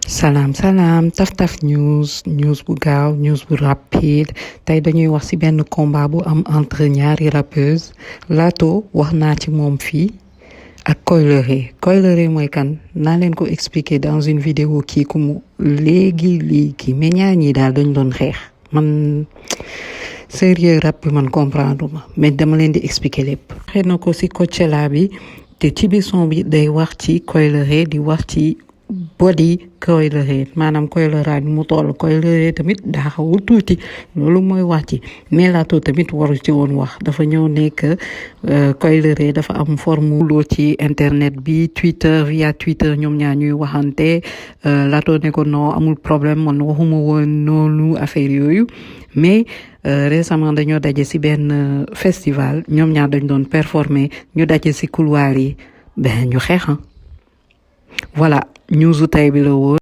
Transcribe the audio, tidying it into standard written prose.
salaam taf taf news bu gaaw news bu rapide tey dañuy wax ci benn combat bu am entre ñaari rappeuse Lato wax naa ci moom fii ak Coileré mooy kan naa leen ko expliquer dans une vidéo kii ku mu léegi mais ñaar ñi daal dañ doon xeex man sérieux rap bi man comprendre ma mais dama leen di expliquer lépp. xëy na ko ci Coachella bi te ci biir son bi day wax ci Coileré di wax ci body Coileré maanaam Coileré mu toll Coileré tamit daa xawul tuuti loolu mooy wax ci mais Lato tamit waru ci woon wax dafa ñëw nekk Coileré dafa am forme loo ci internet bi via Twitter ñoom ñaar ñuy waxante Lato ne ko non amul problème man waxuma woon noonu affaire yooyu mais récemment dañoo daje ci benn festival ñoom ñaar dañ doon performer ñu daje ci couloir yi ñu xeex voilà news tay bi la woon